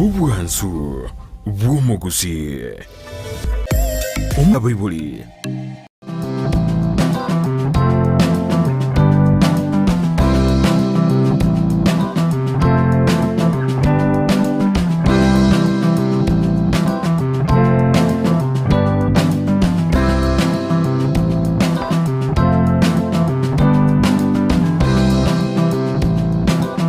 Obwansu bw'omogusii. Abaibori.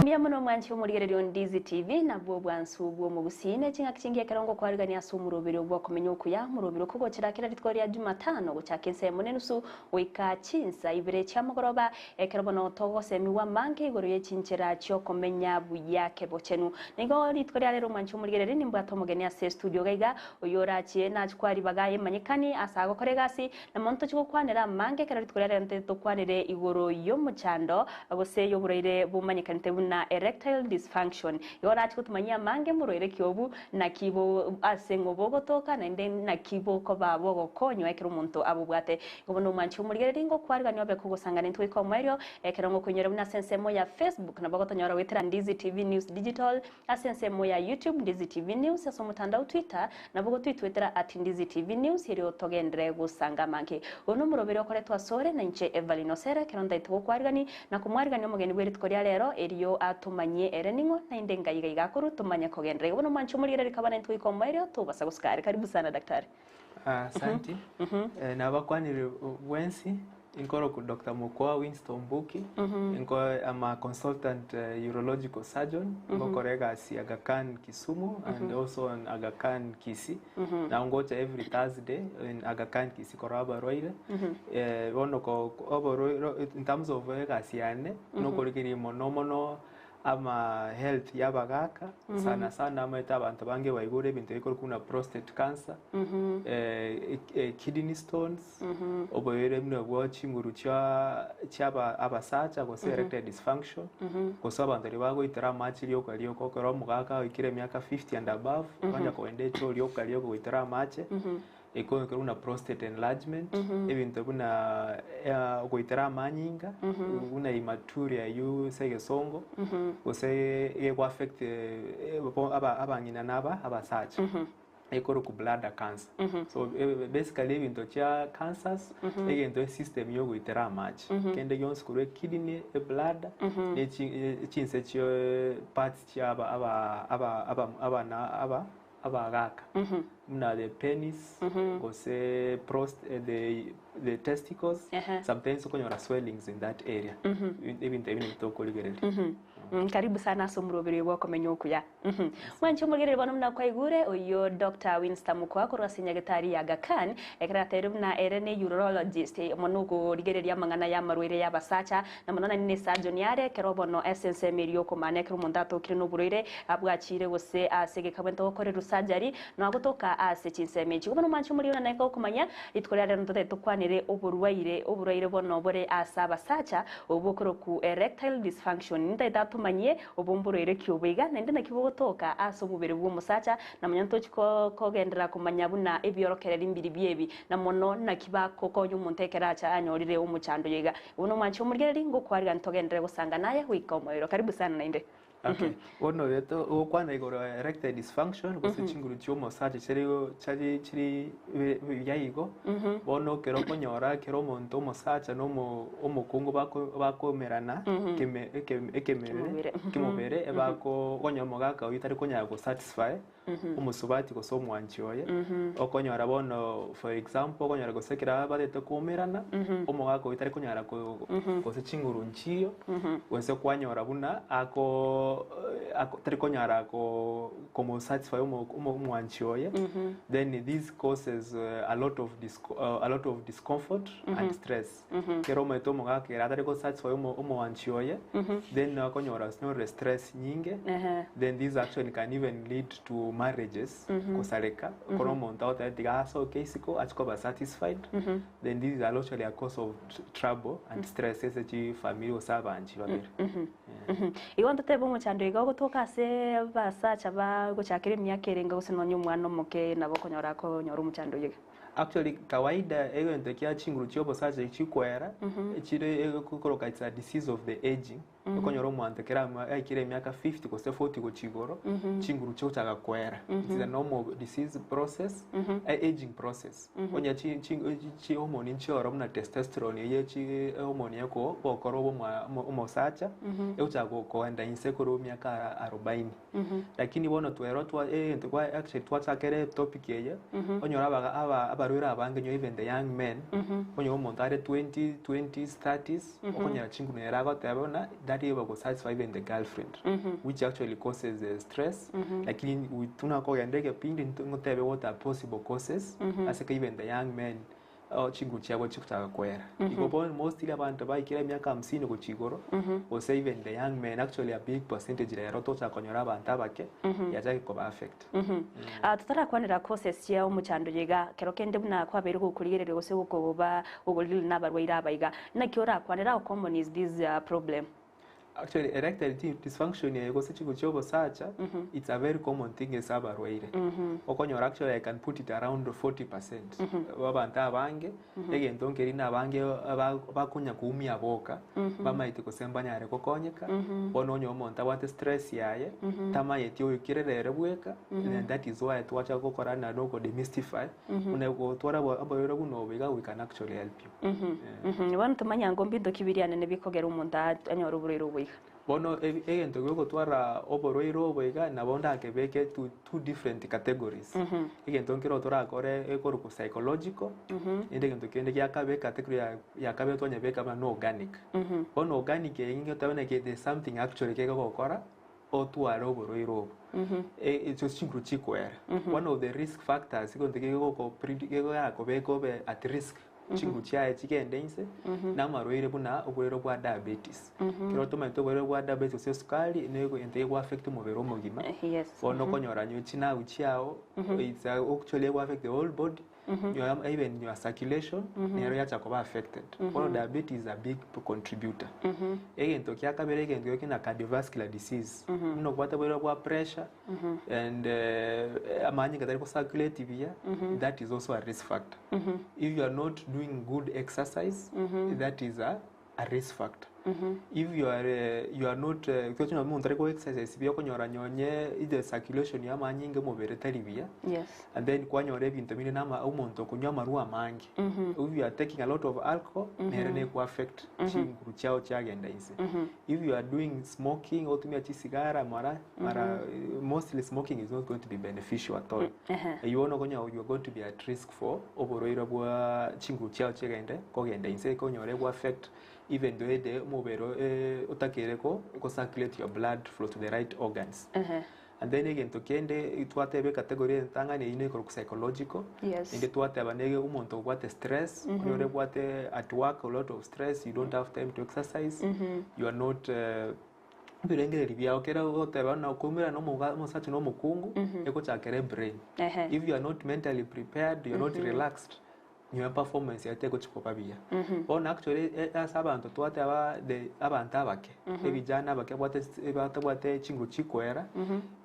Mbuya mono mwanche omorigereria o Ndizi TV nabwo obwansu bw'omogusii ne ching'aki chingiya ekero ngokwarigania ase omoroberi bw'okomenya okuya omoroberi okogochera kera rituko ria Jumatano gochaka ensa emo nenusu goika chinsa ibere chiamogoroba ekero bono togosemigwa amange igoro ye chinchera chiokomenya buya kebochenu. Nigo rituko ria rero mwanche omorigereria nimbwate omogeni ase estudio iga iga oyio orachie nachie kwa ribaga emanyekani ase agokora egasi Na mono tochie gokwanera amange ekero rituko riarero ntitokwanire igoro y'omochando gose y'oborwaire bomanyekanete buna erectile dysfunction. Igo orache gotumanyia amange morwaire ki obu, naki bo ase ng'o bogotoka naende naki bokoba bogokonywa ekero omonto abobwate. Igo bono omwanchi omorigereria ngokwarigania obe kogosangana intwe goika omoerio ekero ngokoinyora buna ase ensemo ya Facebook nabo ogotonyora goetera Ndizi TV News Digital, Ase ensemo ya YouTube Ndizi TV News, ase omotandao Twitter nabo gotwitwetera at Ndizi TV News erio togenderere gosanga amange. Oyo nomoroberi okoretwa asore na inche Evelyn Osere ekero ntaete gokwarigani na komwarigania omogeni bwe rituko ria rero erio atomanyie ere ning'o naende ngai iga iga akorwa tomanye kogenderera. Igo bono mwanche omorigereri kaba naintwe goika omoerio tobasa gosuka are. Karibu sana daktari. Asanti. Nabakwanire bwensi, inkorokwa Doctor Mokua Winston Mbuki, inko am a consultant urological surgeon, ngokora egasi Aga Khan Kisumu and also in Aga Khan Kisii. Nabo ngocha every Thursday in Aga Khan Kisii korora abarwaire. Bono ko oborwaire in terms of egasi yane, nokorigereria mono mono ama health y'abagaka sana sana amaete abanto bange baigure ebinto bikorokwa buna prostate cancer, kidney stones, oborwaire buna bwa chinguru chia chia aba abasacha gose erectile dysfunction, gose abanto baria bagoitera amache rioka rioka ekero omogaka oikire emiaka 50 and above, onya kogenda echoo rioka rioka goitera amache. Ekoenkera buna prostate enlargement, ebinto buna ogoitera amanyinga, buna hematuria eywo ase egesongo, gose ego affect abang'ina na aba abasacha, ekorokwa bladder cancer. So basically ebinto chia cancers, egento esystem ya ogoitera amache, kende gionsi korwa ekidney, ebladder, ne chinse chia parts chia aba aba aba aba abana aba abagaka buna the penis gose prost the the testicles sometimes okonyora swellings in that area ebinto ebi nabio tokorigereria. Karibu sana ase omoroberi oyo bw'okomenya okuya. Mwanche omorigereria bono buna kwaigure oyio Doctor Winstar Mokua korwa ase nyagetari ya Aga Khan ekero atebirie buna ere ne urologist mono okorigereria amang'ana y'amarwaire y'abasacha Na mono naende ne surgeon are ekero bono ase ensemo eria yokomana ekero omonto atokire noborwaire bwachire gose ase egekabwento gokorerwa surgery noa gotoka ase chinsemo echi. Igo bono mwanche omorigia one naye okomanya rituko ria rero ntotagete tokwanere oborwaire oborwaire bono bore ase abasacha obo bokoroku erectile dysfunction nintagete atomanyie obo mborwaire ki obo iga naende naki bogotoka ase omobere bwa omosacha na monya ntochi kogenderera komanya buna ebiorokereri mbiri biebi na mono naki bagokonya omonto ekero acha anyorire omochando oyo iga. Bono omwanche omorigereria, ngokwariga ntogenderere gosanga naye goika omoerio. Karibu sana naende. Okay. Bono rero togokwana igoro ya erectile dysfunction gose chinguru chia omosacha chiri chari chiri buya igo, bono ekero okonyora ekero omonto omosacha na omo omokungu bako bakomerana keme ekeme ekemere Kemobere. kemobere ebako okonyora omogaka oyio tari konyara go satisfy omosubati gose omwanchi oye, okonyora bono for example okonyora gose ekero abarete koumerana, omogaka oyio tari konyara ko gose chinguru nchiyo, gose kwanyora buna ako ako tari konyara ko komo satisfy omo omo omwanchi oye, then this causes a lot of disco a lot of discomfort and stress. Ekero omanyete omogaka ere atari go satisfy omo omoanchi oye, then okonyora onyorire stress nyinge, then this actually can even lead to marriages kosareka, ekero omonto agoteba tiga asoke isiko achie koba satisfied, then this is actually a cause of trouble and stress ase chifamiri gose abanchi babere. Igo ntotebe omochando iga ogotoka ase abasacha bagochakera emiaka erenge gose nonye omwana omoke nabo okonyora akonyora omochando oyo iga. Actually kawaida egento kia chinguru chia obosacha chikoera chire egokoroka it's a disease of the aging okonyora omonto ekero aikire emiaka 50 gose 40 gochia igoro chinguru chigochaka koera it is a normal disease process aging process onye chi chi chi hormone nchioro buna testosterone eye chi hormone eko gokora obe omosacha egochaka koenda inse korwa emiaka arobaini. Lakini bono twerwa twa egento kwa actually twachakere etopic eye, onyore abaga aba abarwaire abange onye even the young men, onyore omonto are twenty, twenties, thirties, okonyora chinguru nere agoteba buna tari able go satisfy even the girlfriend, which actually causes the stress, lakini we buna kogenda egepindi nto ngotebe what are possible causes, ase even the young men. chinguru chiabo chigochaka koera. Igo bono mostly abanto baikire emiaka hamsini gochia igoro, gose even the young men actually a big percentage rero togochaka konyora abanto abake, yachakire koba affect. Ah, totarakwanera causes chia omochando oyo iga, kero kende buna kwabeire gokorigereria gose gokoba gokorigereria na abarwaire aba iga, naki orakwanere how common is this problem? Actually erectile dysfunction eye gose chinguru chia obosacha it's a very common thing ase abarwaire. Okonyora actually I can put it around 40% abanto abange egento nkeri na abange bakonya koumia boka bamaete gose mbanyare gokonyeka bono onye omonto abwate stress yaye tamanyeti oikire rere bweka and that is why twacha gokora na oko demystify buna gotwara oborwaire buna obo iga we can actually help you. Bono tomanya ngo mbinto ki biria nene bikogera omonto anyore oborwaire obo iga. Bono egento giogotwara oborwaire obo iga nabo ndakebeke to two different categories. Egento nkero torakore ekorokwa psychological, naende egento kende gia kabere category ya kabere twanyebeka buna no organic. Bono organic eye ngoteba naki there's something actually kegogokora otware oborwaire obo. Echio chinguru chikoera. One of the risk factors egento kegoko kegokobeka obe at risk chinguru chiaye chigende inse, na amarwaire buna oborwaire bwa diabetes. Ekero tomanyete oborwaire bwa diabetes gose esukari, nigo egento kego affect omobere omogima, bono okonyora onye chinagu chiago, it's actually ego affect the whole body, your even your circulation, nero yacha koba affected. Bono diabetes is a big contributor. Egento kia kabere egento gekio na cardiovascular disease, buna obwate oborwaire bwa pressure, and amanyinga tari go circulate buya, that is also a risk factor. If you are not doing good exercise, that is a, a risk factor. If you are, you are not toche nonye omonto tari go exercise buya okonyora nonye the circulation ya amanyinga omobere tari buya, Yes. and then kwanyora ebinto binde na ama omonto okonywa amarwa amange, if you are taking a lot of alcohol, nere ne go affect chinguru chiago chiagenda inse. If you are doing smoking, ogotumia chisigara mara mara mostly smoking is not going to be beneficial at all. Eywo bono okonyora you are going to be at risk for oborwaire bwa chinguru chiao chigende kogenda inse ekonyora ego affect even though ede omobere otakeire ko go circulate your blood flow to the right organs. And then egento kende twateba ecategory entang'ani eywo nekorokwa psychological, Yes. ende twateba nege omonto obwate stress, onyore obwate at work a lot of stress, you don't have time to exercise, you are not ebirengererio biao kera ogoteba buna okoumera na omoga omosacha na omokungu, egochakera ebrain. If you are not mentally prepared, you are not relaxed, nyowe performance yaye tegochi koba buya. Bono actually ase abanto twateba the abanto abake, ebijana abake babwate batabwate chinguru chikoera,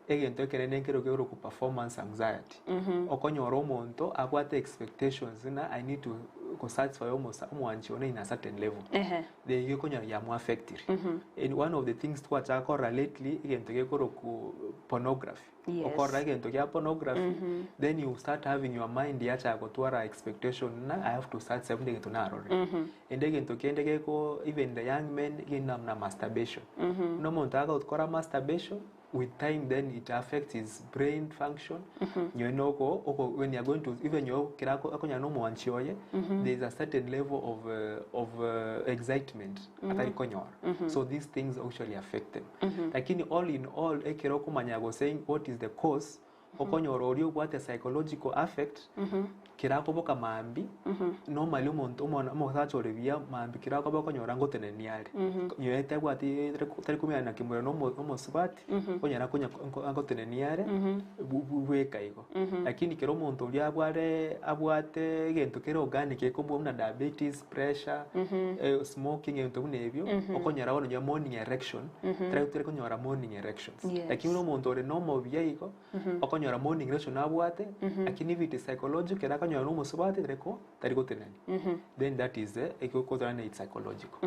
egento ekenene nkero kekorokwa performance anxiety. Okonyora omonto abwate expectations ng'a I need to go satisfy omosa omwanchi one in a certain level. Then igo okonyora yamo affectire. And one of the things twachaka korora lately, egento gekorokwa pornography. Yes. Okorora egento gia pornography, then you start having your mind yachaka gotwara expectation ng'a I have to start buna egento narorire. Ende egento kende geko even the young men genda buna masturbation. Buna omonto agokora masturbation, with time then it affects his brain function, nyowe na oko oko when you are going to even nyowe ekero akonyora na omwanchi oye, there is a certain level of of excitement atari konyora. So these things actually affect them. Lakini all in all ekero okomanya gose what is the cause, okonyora oria obwate psychological affect, kera akoboka mambia, normally omonto omwana omosacha ore buya mambia kera akoba okonyora ngotenenia are. Nyowe tabwati tari komenya na kimura na omosubati, okonyora akonya ngotenenia are, bweka igo. Lakini kera omonto oria abware abwate egento kere organic gekomobua buna diabetes, pressure, smoking ebinto buna ebio, okonyora bono onye morning erection, tari tari konyora morning erections. Yes. Lakini buna omonto ore normal buya igo, okonyora. okonyora morning erection nabwate, lakini if it is psychological ekero akonyora na omosubati tari ko tari gotenenia. Then that is egokotorana na it's psychological.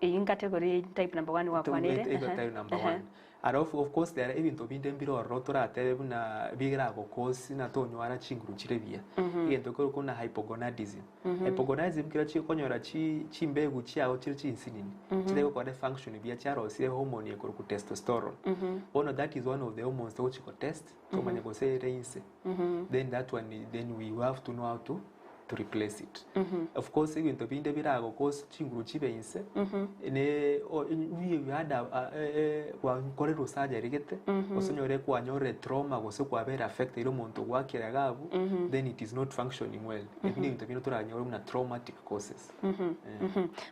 Eyio ncategory type number one gwakwanire. Ego type number one. Alafu of course there are ebinto binde mbire ororo toratebe buna biragokosi na tonywara chinguru chire buya. Egento kere buna hypogonadism. Hypogonadism kero chikonyora chi chimbegu chiago chire chinsinini, chitari gokora efunction buya chiarosire ehormone ekorokwa testosterone. Bono that is one of the hormones togochi gotest tomanye gose ere inse. Then that one then we have to know how to to replace it. Of course ebinto binde biragokose chinguru chibe inse, ne o you had a gwakorerwe surgery gete, gose onyore kwanyorire trauma gose kwabere affected omonto ogwakire iga abwo, then it is not functioning well. Ebi nebinto binde toranyore buna traumatic causes.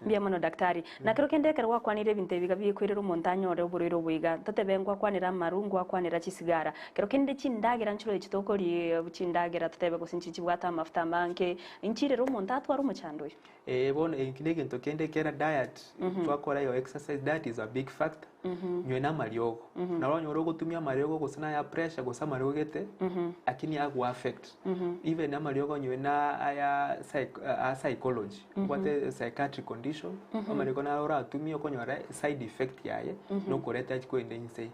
Mbuya mono daktari. Na kero kende ekero gwakwanire ebinto ebi iga bikoirera omonto anyore oborwaire obo iga, totebe ngwakwanera amaru, ngwakwanera chisigara. Kero kende chindagera nchire echi tokoria chindagera totebe gose nchi chibwate amafuta amange, nchirere omonto atware omochando oyo. Ee bono eki negento kende kera diet, twakora your exercise, diet is a big factor, nywe na amariogo. Nabo okonyora ogotumia amariogo gose naya pressure gose amariogo gete, lakini ago affect. Even amariogo nywe na aya psych a psychology, obwate psychiatric condition, amariogo naro oratumie okonyora side effect yaye, nokoreta chikwende inse.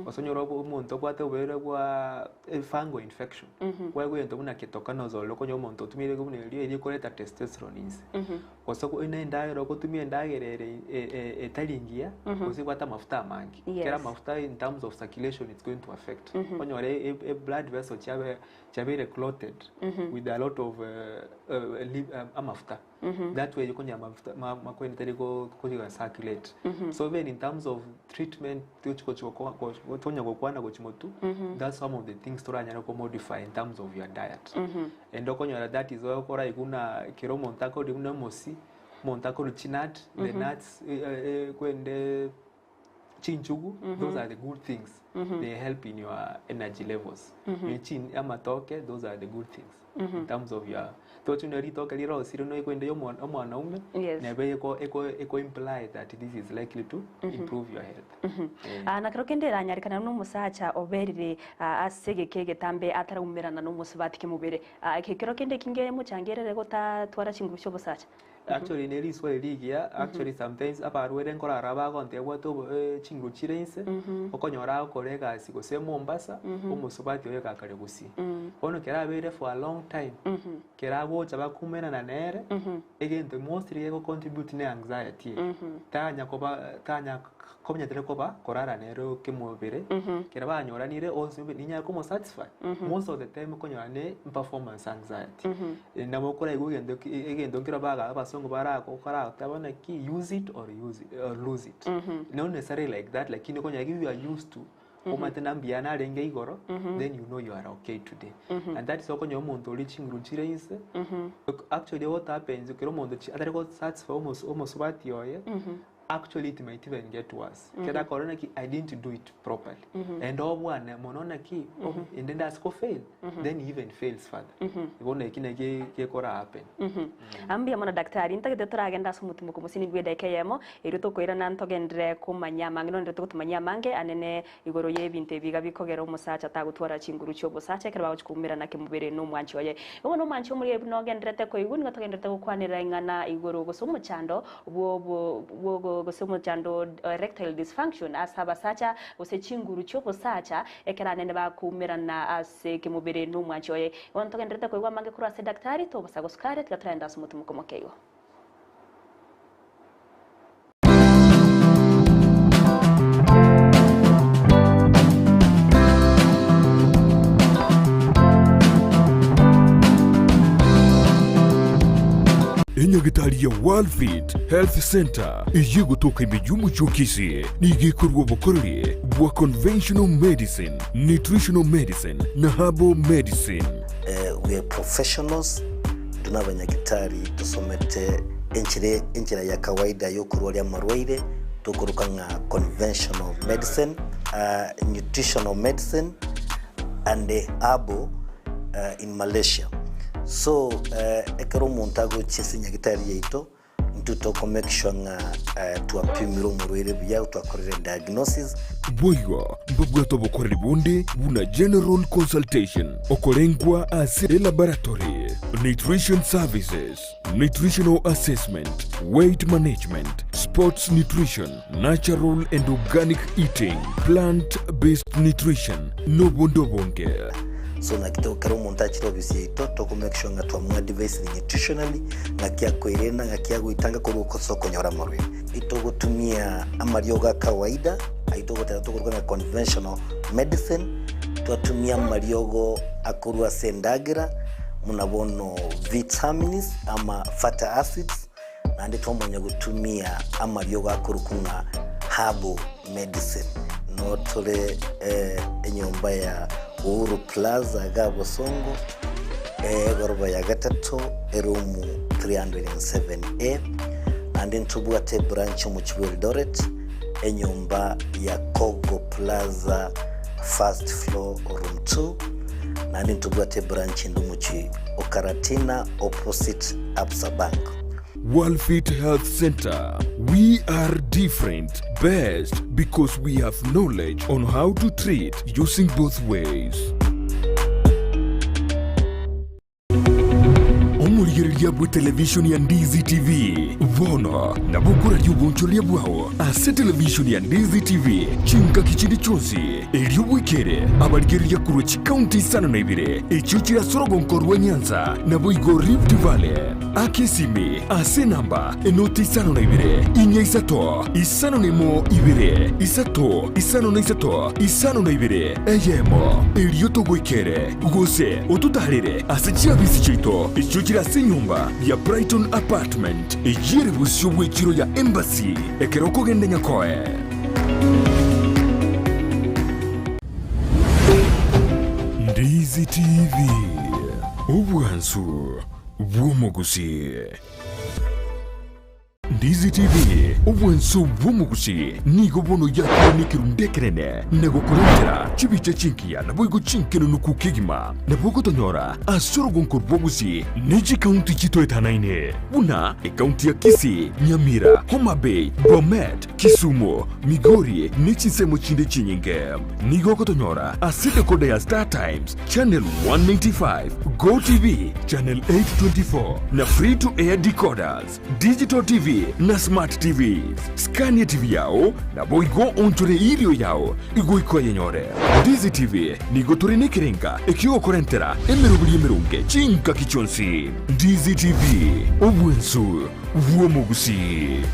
Gose onyore omonto obwate oborwaire bwa fungal infection, bwaye egento buna ketoconazole okonyora omonto otumire buna erio erio ekoreta testosterone inse. Gose na endagera ogotumia endagera ere etari engiya, gose ebwate amafuta amange. Ekero amafuta in terms of circulation it's going to affect. Onyore blood vessel chiabe chiabeire clotted with a lot of amafuta. That way okonyora amafuta makwene tari konya circulate. So even in terms of treatment tonya gokwana gochia motwe, that's some of the things toranyare ko modify in terms of your diet. Naende okonyora that is why okoraigwa buna ekero omonto akoria buna omosie, omonto akoria chinut, the nuts kwende chinchugu, those are the good things, they help in your energy levels. Ne chin amatoke, those are the good things in terms of your toche buna ritoke rirosire noe kwende ya omwanaume, nabo eko eko eko imply that this is likely to improve your health. Eh. Ah, na kero kende eranyarekana buna omosacha oberire ah, ase egeka egetambe ataraumerana nomosubati kemobere. Ah, eke kero kende ekinge mochangerere gotatwara chinguru chi'obosacha. Actually ne riswali rigiya, actually sometimes abarwaire nkorara bagontebia bwate obo chinguru chire inse, okonyora agokora egasi gose Mombasa, omosubati oye gakare Gusii. Bono kero abeire for a long time, kero agocha bakumerana nere, egento mostly gego contribute ne anxiety eye. Tanya koba tanya komanyete koba korara nere kemobere, kero banyoranire onsi ninyare komo satisfy, most of the time okonyora ne performance anxiety. Nabo okoraigwe egento ki egento nkero baga abasongo baragoteba naki use it or use it or lose it. Not necessarily like that lakini okonyora if you are used to omanyete na mbuya narenge igoro then you know you are okay today. And that is okonyora omonto oria chinguru chire inse actually what happens ekero omonto atari go satisfy omosubati oye Actually it might even get worse. Ekero akorora naki I didn't do it properly. Naende obwane mono naki oh, ende ndase ko fail then he even fails further. Bono eki naki gekora happen. Aa mbuya mono daktari, ntagete toragende ase omotimoko mosini bwe edaika eyemo, erio tokoirana ntogenderere komanya amange nonye togotomanyia amange anene igoro y'ebinto ebi iga bikogera omosacha tagotwara chinguru chi'obosacha ekero bagochia koumerana kemobere nomwanchi oye. Igo bono omwanchi omoria buna ogendererete koigwa nigo togendererete gokwanera ing'ana igoro gose omochando bw'obo gose omochando erectile dysfunction ase abasacha gose chinguru chi'obosacha ekero anene bakoumerana ase kemobere nomwanchi oye. Bono togendererete koigwa amange korwa ase daktari, tobosa gosuka are tiga toragende ase omotimoko moke igo. Enyagitari ya Worldfit Health Center eyio egotoka ime y'omochie o Kisii nigo ekorua obokoreri bwa conventional medicine, nutritional medicine na herbal medicine. We are professionals, intwe nabanyagitari tosomete enchera enchera ya kawaida yokorwaria amarwaire tokoroka ng'a conventional medicine, nutritional medicine and herbal in Malaysia. So ekero omonto agochia ase enyagitari yaito. Intwe toko make sure ng'a twapimire omorwaire buya, twakorire diagnosis. Boigo mbabwate obokoreri bonde buna general consultation, okorengwa ase elaboratory, nutrition services, nutritional assessment, weight management, sports nutrition, natural and organic eating, plant based nutrition, nobonde obonge. So naki to kera omonto achire ofisi yaito toko make sure ng'a twamoadvisire nutritionally ng'aki akoerenda ng'aki agoitanga korwa ase okonyora amarwaire. Itogotumia amariogo a kawaida ayio togoteba tokoruga ng'a conventional medicine, twatumia amariogo akorwa ase endagera buna bono vitamins ama fatty acids, naende twamanya gotumia amariogo akorokwa ng'a herbal medicine. Noo tore enyomba ya Uhuru Plaza iga Bosongo, egoroba ya gatato, eroom 307A, naende ntobwate ebranch omochie bwa Eldoret, enyomba ya Kogo Plaza first floor room 2, naende ntobwate ebranch ende omochie o Karatina opposite Absa Bank. Worldfit Health Center, we are different, best because we have knowledge on how to treat using both ways. Omorigereria bwe television ya Ndizi TV bono nabo okoraria obonchoreria bwao ase television ya Ndizi TV chingaki chinde chionsi erio bwekere abarigereria korwa chikaunti isano na ibere echio chire ase orogonko rwa Nyanza naboigo Rift Valley. Aka esimi ase enamba enoti 52 4 5 01 2 3 5 52 eyemo, erio togoikere, gose ototaarere ase chiabisi chiaito echio chire ase enyomba ya Brighton Apartment, eyio ere bosio bw'echiro ya Embassy, ekero okogenda Nyakoe. Ndizi TV, obwansu bw'omogusii. Ndizi TV, obwanso bw'omogusii, nigo bono yakire nekerundu ekenene na gokorentera chibicha chingiya naboigo chinkenunuku kegima. Nabo ogotonyora ase orogonko rw'ogusii ne chikaunti chitoetanaine buna ekaunti ya Kisii, Nyamira, Homa Bay, Bomet, Kisumu, Migori ne chinsemo chinde chinyinge. Nigo ogotonyora ase decoder ya Star Times, Channel 195, Go TV, Channel 824 na Free to Air decoders, Digital TV na Smart TVs. Scania TV yao naboigo onchore erio yao igoika oyenyore. Ndizi TV nigo tore nekerenga ekiogokorentera emeroberi emeronge chingaki chionsi. Ndizi TV, obwensu bw'omogusii.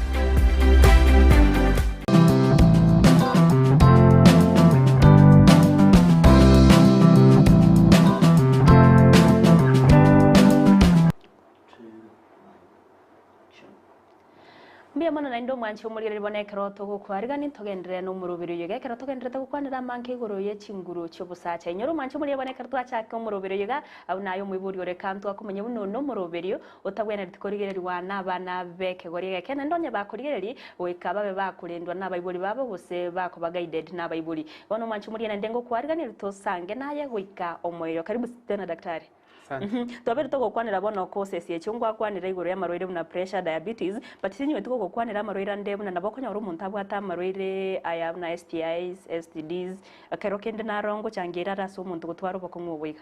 Mbuya mono naende omwanche omorigereria bono ekero togokwarigani ntogenderere nomoroberi oyo iga ekero togendererete gokwanera amanke igoro ye chinguru chiobosacha. Inyora omwanche omorigereria bono ekero twachaka omoroberi oyo iga abwo naye omoibori ore kanto akomanya buna one omoroberio Otagwenereti korigererigwa nabana b'ekegori egeke, naende onye bakorigereria, goika babe bakorendwa nabaibori babo, gose bakoba guided nabaibori. Bono omwanchi omoria naende ngokwarigania tosange naye goika omoerio. Karibu tena daktari. Asante. Twabere togokwanera bono causes echio ngwakwanera igoro y'amarwaire buna pressure, diabetes, but tinyoweti gogokwanera amarwaire ande buna nabo okonyora omonto abwate amarwaire aya buna STIs, STDs, ekero kende naro ngochangira are ase omonto gotwara obokong'u obo iga.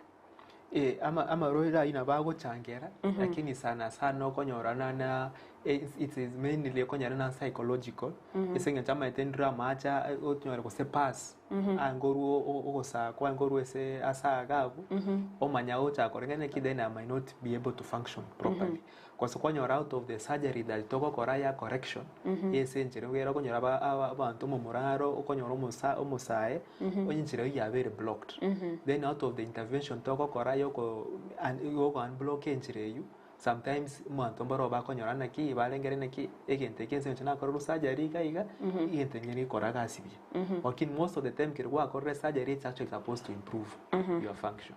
Eh, ama amarwaire ayio nabo agochangera, lakini sana sana okonyorana na it is mainly okonyora na psychological, ase eng'encho amaete ndire amache aa otonyore gose pass, ange orwo ogosakwa ange orwo ase ase iga abwo, omanya gochaka koreng'ana naki then I might not be able to function properly. Gose kwanyora out of the surgery that togokora ya correction, ase enchera ekero okonyora aba aba abanto omomura aro okonyora omosa omosae, onye enchera eywo yabeire blocked. Then out of the intervention togokora yoko un yoko unblock enchera eywo, sometimes omonto mbaro bakonyora naki barengere naki egento eke ase eng'encho nakorerwe surgery iga iga, egento eke negekora gasi buya. Lakini most of the time ekero gwakorire surgery it's actually supposed to improve your function.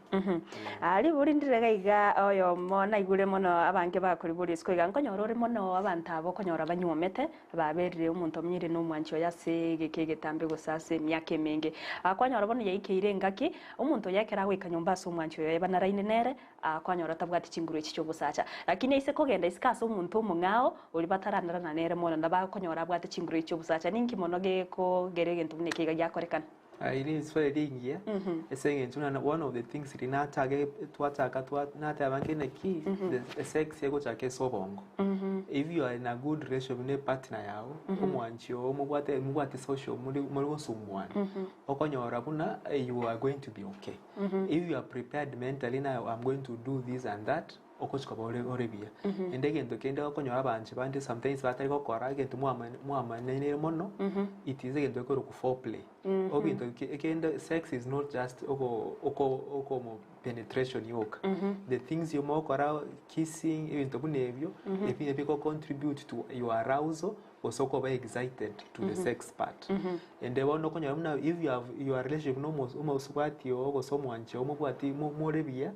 Ribori ndire iga iga oyomo naigure mono abange bakoriboria isiko iga, nkonyora ore mono abanto aba okonyora banyuomete, baberire omonto omenyire na omwanchi oye ase egeka egetambe gose ase emiaka emenge. Kwanyora bono yaikeire engaki, omonto oyo ekero agoika nyomba ase omwanchi oye banaraine nere, kwanyora tabwati chinguru echi chia obosacha. Lakini aise kogenda isiko ase omonto omong'ao, oria bataranarana nere mono, nabo akonyora abwate chinguru echio obosacha. Ninki mono gekogera egento buna eke iga giakorekana? Eri riswali ringiya ase eng'encho buna one of the things riria nachake twachaka twa nateba nki naki the sex egochaka ase obongo. If you are in a good relationship na epartner yago, omwanchi oo mobwate mobwate social more more gosumbuana, okonyora buna you are going to be okay. If you are prepared mentally na I'm going to do this and that, ogochia koba ore ore buya. Naende egento kende okonyora abanche bande sometimes batari gokora egento mwamane mwamaneire mono, it is egento gekorokwa foreplay. Egento eke ekende sex is not just oko oko okomo penetration yoka, the things you mogokora kissing ebinto buna ebio, ebi nabio bigo contribute to your arousal gose okoba excited to the sex part. Ende bono okonyora buna if you have your relationship na omo omosubati oo gose omwanchi oo mobwati mo more buya,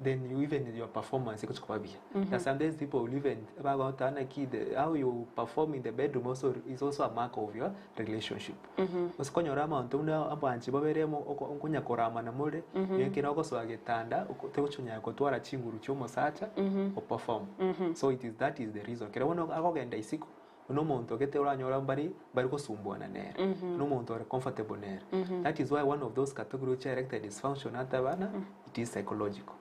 then you even your performance egochi koba buya. Na sometimes people will even bagoteba naki the how you perform in the bedroom also is also a mark of your relationship. Gose konyora abanto buna abanchi babere amo oko okonya koramana more, ekero ogosoa getanda oko togochi kotwara chinguru chia omosacha operform. So it is that is the reason. Ekero bono akogenda isiko, buna omonto ogete oranyore mbari mbari gosumbuana nere, na omonto ore comfortable nere. That is why one of those category chia erectile dysfunction atabana, it is psychological.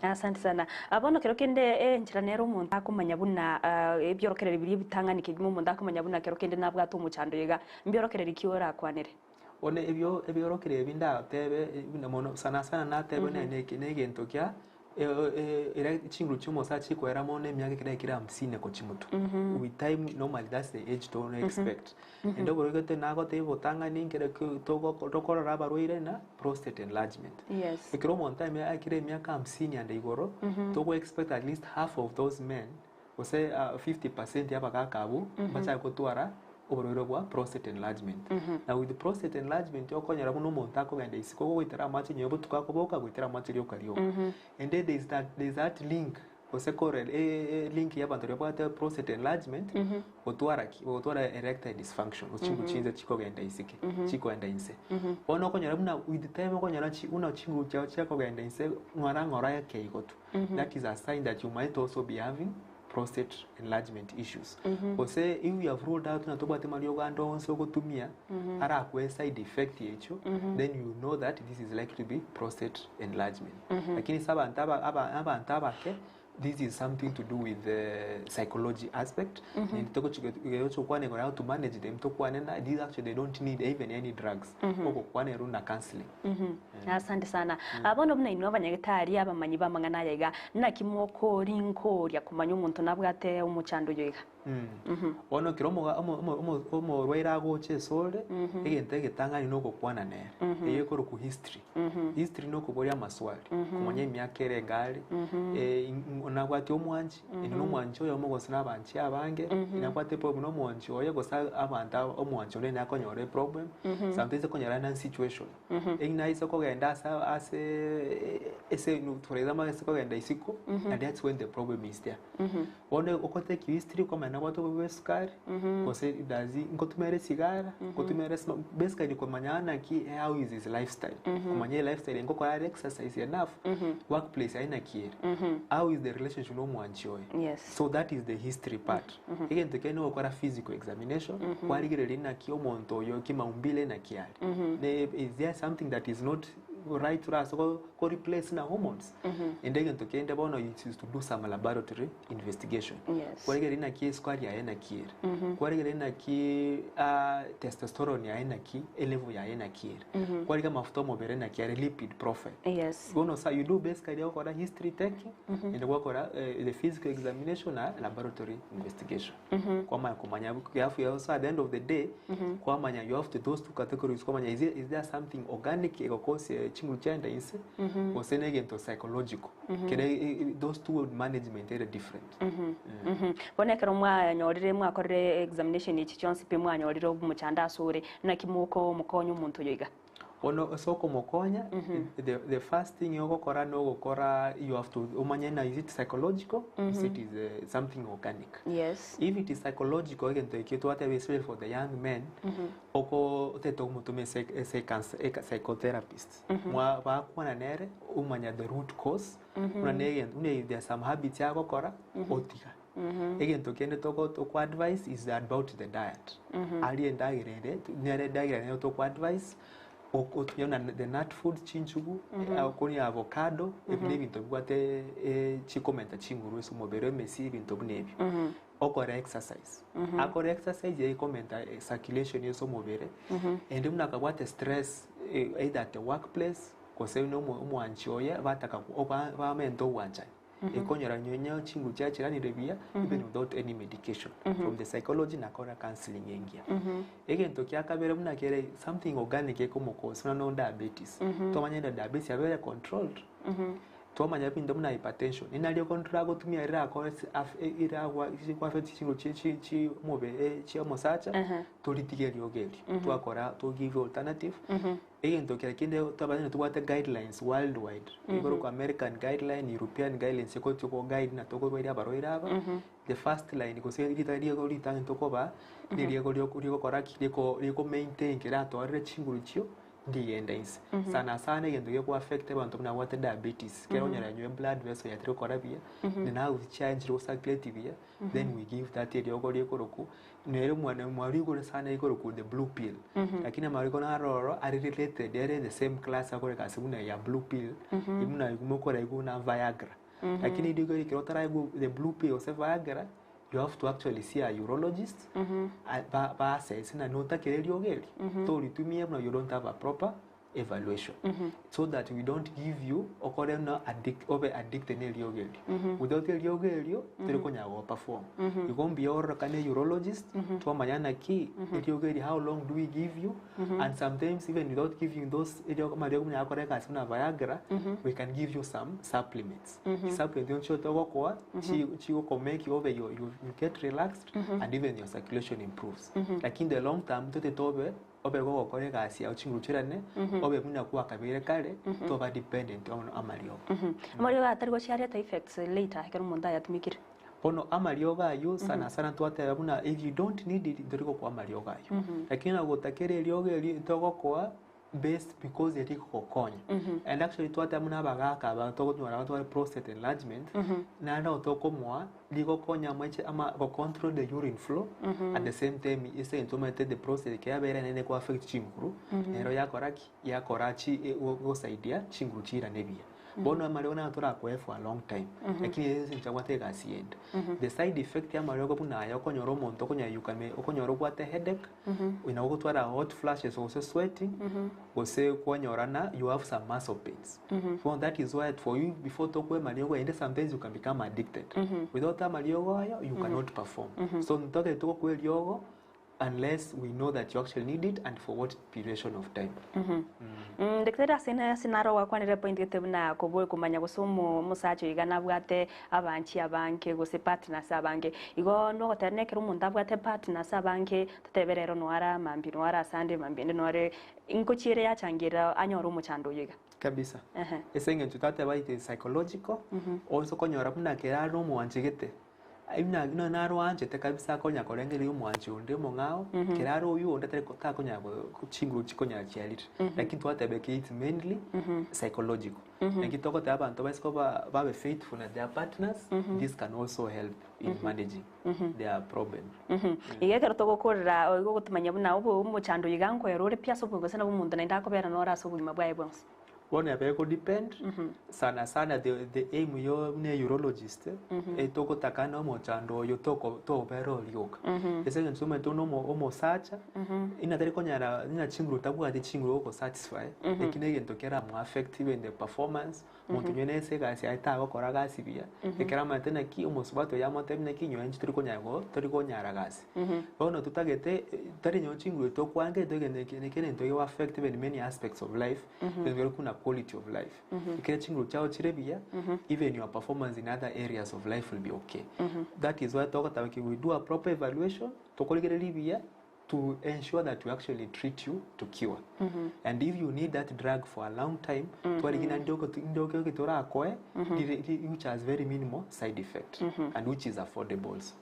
Asante sana. Ah, bono kero kende enchera nere omonto akomanya buna ah, ebiorokereri biria ebitang'ani kegima omonto akomanya buna kero kende nabwate omochando iga, mbiorokereri ki orakwanere? Bono ebio ebiorokereri ebi ndatebe buna mono sana sana natebe nene eke na egento kia ere chinguru chia omosacha chikoera mono emiaka ekero yaikire hamsini gochia motwe. With time normally that's the age to expect. Naende oborwaire nagotebia obotang'ani nkere ki togoko tokorora abarwaire na prostate enlargement. Ekero omonto aime aikire emiaka hamsini ande igoro, togo expect at least half of those men gose 50% ya abagaka abwo mbachake gotwara oborwaire bwa prostate enlargement. Na with prostate enlargement okonyora buna omonto akogenda isiko ogoitera amache onye botuko akoboka goitera amache rioka rioka. And then there is that, there is that link gose correl link ya abanto baria babwate prostate enlargement gotwara ki? Gotwara erectile dysfunction gose chinguru chinse chikogenda isike chikoenda inse. Bono okonyora buna with time okonyora chi buna chinguru chiago chiakogenda inse ng'ora ng'ora ake igo tu. That is a sign that you might also be having prostate enlargement issues. Gose if you have ruled out ng'a tobwati mariogo ande onsi ogotumia arakoe side effect echio, then you know that this is likely to be prostate enlargement. Lakini ase abanto aba aba abanto abake, this is something to do with the psychology aspect, naende togochi gochi gokwana igoro how to manage them, tokwane na these actually they don't need even any drugs, ogokwanerwa na counselling. Asante sana. Ah, bono buna inwe abanyagetari abamanyi b'amang'ana aya iga, naki mokorinkoria komanya omonto nabwate omochando oyo iga? Bono ekero omoga omo omo omo omorwaire agocha esore, egento egetang'ani na ogokwana nere, eyio ekorokwa history. History na okoboria amaswali, komanya emiaka ere enga are, nabwate omwanchi, ere na omwanchi oyomo gose na abanchi abange, nabwate eproblem na omwanchi oye gose abanto aba omwanchi onde naye akonyora eproblem, sometimes okonyora na situation. Eng'ina aise kogenda ase ase ase for example aise kogenda isiko, and that's when the problem is there. Bono ogotake history okomanya nabwate obobe bwa esukari, gose does he nkotumia ere esigara, nkotumia ere smoke, basically komanya naki how is his lifestyle, komanya elifestyle nkokora are exercise enough, workplace yaye naki ere, how is the relationship na omwanchi oye. So that is the history part. Egento ekio nogokora physical examination, kwarigereria naki omonto oyo kimaumbile naki are. Ne is there something that is not right orase ko ko replace na hormones? Ende egento kende bono it is to do some laboratory investigation. Kwarigereria naki esukari yaye naki ere, kwarigereria naki testosterone yaye naki elevel yaye naki ere, kwarigereria amafuta omobere naki are lipid profile. Bono sa you do basically ogokora history taking naende gwakora the physical examination na laboratory investigation. Kwamanya komanya alafu also at the end of the day kwamanya you have to those two categories kwamanya is, is there something organic egokose chinguru chiaenda inse gose na egento psychological kere those two management ere different. Bono ekero mwanyorire mwakorire examination echi chionsi pi mwanyorire omochando ase ore, naki mokomokonya omonto oyo iga? Bono ase okomokonya, the the first thing ogokora nogokora you have to omanye na is it psychological, is it is something organic. If it is psychological egento ekio twateba especially for the young men, oko otagete komotoma ase ase ecans eka psychotherapist. Mwa bakwana nere, omanya the root cause, buna na egento buna there are some habits agokora, otiga. Egento kende toko toko advise is about the diet. Arie endagera ere, nere endagera nero toko advise, ok otumie buna the nut foods chinchugu, okoria avocado, ebi na ebinto bibwate chikomenta chinguru ase omobere, emesie ebinto buna ebio. Okore exercise, akore exercise ekomenta circulation ase omobere, ende buna akabwate stress either at the workplace, gose buna omo omwanchi oye bataka bamente obwanchani. Ekonyora nyonya chinguru chiachiranire buya even without any medication from the psychology na kora counseling engiya. Egento kia kabere buna kere something organic ekomokosa buna no diabetes. Twamanya ng'a diabetes yabere controlled, twamanya ebinto buna hypertension nari okontrola agotumia rirakore affect chinguru chi chi chi omobere chia omosacha toritige eriogo erio twakora to give alternative. Egento kera kende twabare tobwate guidelines worldwide, ikorokwa American guideline, European guidelines egochi ko guide na tokorwaria abarwaire aba, the first line gose rita riego ritang'ani tokobaa, neriego rioko rigokora ki, riko riko maintain kera atwarire chinguru chio ndigenda inse. Sana sana egento geko affect abanto buna abwate diabetes, ekero onyora enywe blood vessel yatari gokora buya, ne nerves chiaye nchiri go circulate buya, then we give that eriogo rikorokwa nere omwana mwaru igoro sana rikorokwa the blue pill lakini amariko naro ororo are related ere the same class akore egasi buna ya blue pill buna mokoraigwa buna viagra lakini rigo ekero otaraigwa the blue pill gose viagra you have to actually see a urologist ba ba assess ng'a notakire eriogo eri toritumia buna you don't have a proper evaluation so that we don't give you okore buna addict obe addicted na eriogo erio without eriogo erio tori konyara go perform igo mbuya ororokane urologist twamanya naki eriogo eri how long do we give you and sometimes even without giving those eriogo amariogo buna akore egasi buna viagra we can give you some supplements supplements nchio togokoa chi chigoko make obe you you get relaxed and even your circulation improves lakini the long term totete obe Obe gogokora egasi yao chinguru chirane, obe buna kwakabeire kare, toba dependent on amariogo. Amariogo aya tari gochia areta effects later ekero omonto ayatumekire. Bono amariogo ayio sana sana twateba buna if you don't need it ntori gokoa amariogo ayio. Lakini na gotakera eriogo erio togokoa based because erigogokonya. And actually twateba buna abagaka aba tokonyora batware prostate enlargement, naende nabo tokomoa Rigokonya amache ama go control the urine flow at the same time ase eng'encho omanyete the process ekero yabeire enene eko affect chinguru nero yakora ki? Yakora chi gosaidia chinguru chiirane buya. Bono amariogo naro torakoe for a long time lakini ase eng'encho abwate egasi ende. The side effect ya amariogo buna aya okonyora omonto okonyayuka okonyora obwate headache, nabo ogotwara hot flashes gose sweating, gose kwanyora na you have some muscle pains. Bono that is why for you before tokwe amariogo ende sometimes you can become addicted. Without amariogo ayo you cannot perform. So ntotagete gokwa eriogo unless we know that you actually need it and for what duration of time. Daktari ase ase naro gwakwanire point gete buna koboe komanya gose omo omosacha oyo iga nabwate abanchi abange gose partners abange. Igo nogoteba nekero omonto abwate partners abange totebe rero noara mambia noara asande mambia ende noare Ingochia ere yachangerera anyore omochando oyo iga. Kabisa. Ehe. Ase eng'encho tateba it is psychological, onse okonyora buna kere are omwanchi gete, ai buna buna naro oanchete kabisa akonya korengereria omwanchi onde omong'ao, kere are oywo onde tari takonyara ko chinguru chikonyara chiarire. Lakini twateba eke it's mainly psychological. Naki togoteba abanto baise koba babe faithful na their partners, this can also help in managing their problem. Iga ekero togokorera igo ogotomanya buna obo omochando oyo iga nkoera ore pi ase obogima gose nabo omonto naende akobera nore ase obogima bwaye bwonsi. Bono yaba ego depend sana sana the the aim yo buna urologist etogotaka na omochando oyo toko tobera orioka. Ase eng'encho omanyete buna omo omosacha inga tari konyara ng'a chinguru tabwati chinguru oko satisfy eki na egento kera mo affect even the performance Omonto onye nese egasi yaye tagokora gasi buya, ekero amanyete naki omosubati oye amotebie naki inwe inche tori konyara go tori konyara gasi. Bono totagete tari nonye chinguru tokwange togende eke neke egento gego affect even many aspects of life, egento kere buna quality of life. Ekero chinguru chiago chire buya, even your performance in other areas of life will be okay. That is why togoteba ki we do a proper evaluation, tokorigereria buya. to ensure that we actually treat you to cure. And if you need that drug for a long time, twarigina ndioke oke torakoe which has very minimal side effect and which is affordable also.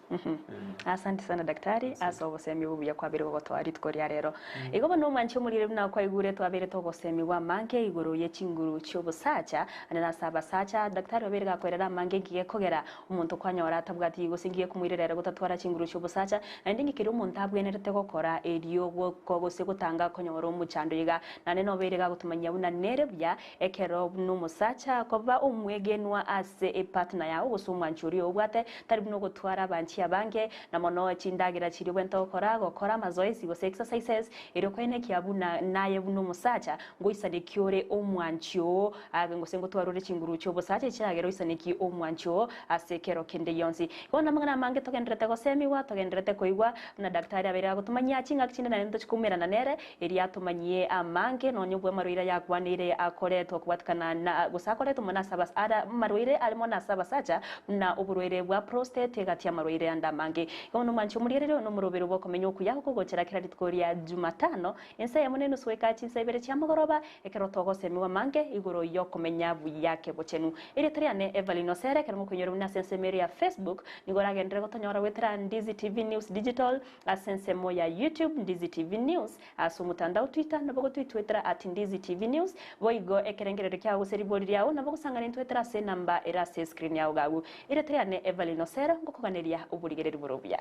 Asante sana daktari ase obosemi obuya kwabere gogotoa rituko ria rero. Igo bono omwanche omorire buna kwaigure twabere togosemiwa amange igoro ye chinguru chiobosacha ande nase abasacha daktari obere gakoerera amange ngige kogera omonto kwanyora atabwati gose ngige komoirera ere gotatwara chinguru chiobosacha naende ngike keria omonto abwenerete gokora erio gose gotanga konyora omochando iga naende nobere gagotomanyia buna nere buya ekero buna omosacha koba omwegenwa ase epartner yao gose omwanchi oria obwate tari buna ogotwara abanchi abange na mono chindagera chiria obwenerete gokora gokora amazoezi gose exercises erio koenekia buna naye buna omosacha ngoisaneki ore omwanchi oo gose ngotwara ore chinguru chiobosacha echiagera oisaneki omwanchi oo ase ekero kende gionsi. Bono amang'ana amange togendererete gosemiwa togendererete koigwa buna daktari abeire agotomanyia ching'aki chinde naende ntochikoumerana nere erio atomanyie amange nonye obwe amarwaire ayakwaneire akoretwa kobwatikana na gose akoretwa mono ase abas ara amarwaire are mono ase abasacha buna oborwaire bwa prostate egati amarwaire ande amange. Igo bono omwanchi omorigereria oyo nomoroberi bw'okomenya okuya okogochera kera rituko ria Jumatano ensa eyemo na enusu goika chinsa ibere chia mogoroba ekero togosemiwa amange igoro y'okomenya buya kebochenu. Erieta riane Evelyn Osere ekero ngokoinyora buna ase ensemo ere ya Facebook nigo oragenderere gotonyora goetera Ndizi TV News Digital ase ensemo ya YouTube Ndizi TV News ase omotandao Twitter nabo gotwitwetera at Ndizi TV News boigo ekerengererio kiao gose ribori riao nabo gosang'ana intwetera ase enamba ere ase escreen yao gabu. Erieta riane Evelyn Osere ngokoganeria oborigereria bore obuya.